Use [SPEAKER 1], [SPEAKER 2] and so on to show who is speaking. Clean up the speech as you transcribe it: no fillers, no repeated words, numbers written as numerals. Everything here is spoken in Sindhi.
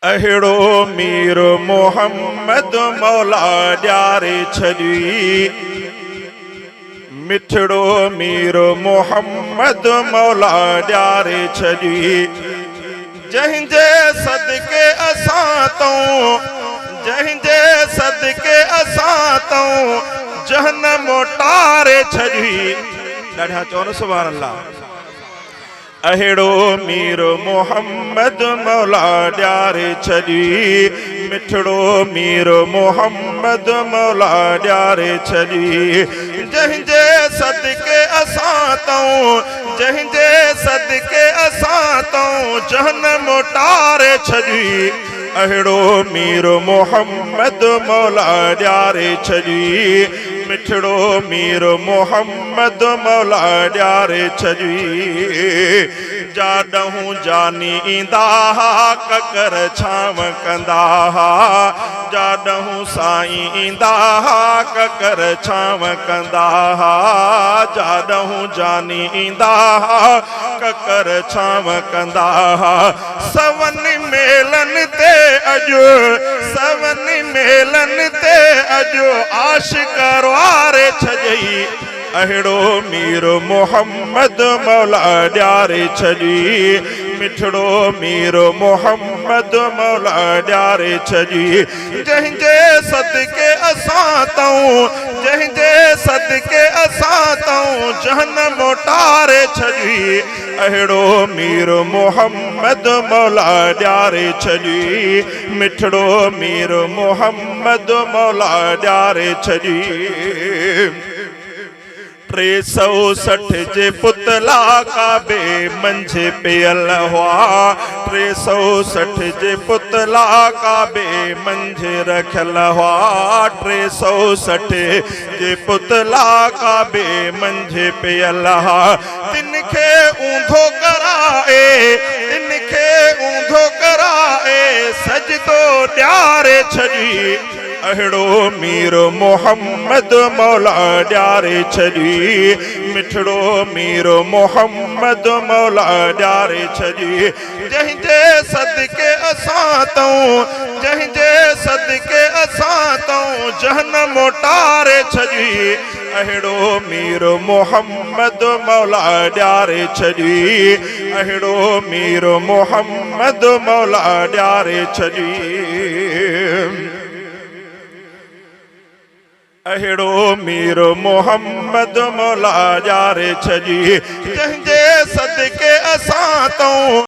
[SPEAKER 1] اهڙو مير محمد مولا ڏياري ڇڏي. مٺڙو مير محمد مولا ڏياري ڇڏي. جنهن جي صدقي اسان تون، جنهن جي صدقي اسان تون جهنم ٽاري ڇڏي. ڏاڍا چئو نه سبحان الله. اهڙو مير محمد مولا ڏياري ڇڏي. مٺڙو مير محمد مولا ڏياري ڇڏي. جنهن جي صدقي اسان تون، جنهن جي صدقي اسان تون جهنم ٽاري ڇڏي. اهڙو مير محمد مولا ڏياري ڇڏي. مٺڙو مير محمد مولا ڏياري ڇڏي. جاڏهون جاني ايندا ها ڪڪر ڇانو ڪندا ها. جاڏهون سائين ايندا ها ڪڪر ڇانو ڪندا ها. جاڏهون جاني ايندا ها ڪڪر ڇانو ڪندا ها. سون ميلن تي اڄ، سون ميلن تي اڄ عاشق روئاري ڇڏيئي. اهڙو مير محمد مولا ڏياري ڇڏي. مٺڙو مير محمد مولا ڏياري ڇڏي. جنهن جي صدقي اسان تئون، جنهن جي صدقي اسان تئون جهنم ٽاري ڇڏي. اهڙو مير محمد مولا ڏياري ڇڏي. مٺڙو مير محمد مولا ڏياري ڇڏي. 360 جي پتلا ڪعبي منجهه پيل هئا. 360 جي پتلا ڪعبي منجهه رکيل هئا. 360 جي پتلا ڪعبي منجهه پيل هئا. تن کي اونڌو ڪرائي، تن کي اونڌو ڪرائي، سجدو ڏياري ڇڏي. اهڙو مير محمد مولا ڏياري ڇڏي. مٺڙو مير محمد مولا ڏياري ڇڏي. جنهن جي صدقي اسان تئون، جنهن جي صدقي اسان تئون جهنم ٽاري ڇڏي. اهڙو مير محمد مولا ڏياري ڇڏي. اهڙو مير محمد مولا ڏياري ڇڏي. اهڙو مير محمد مولا ڏياري ڇڏي. جنهن جي صدقي اسان تئون.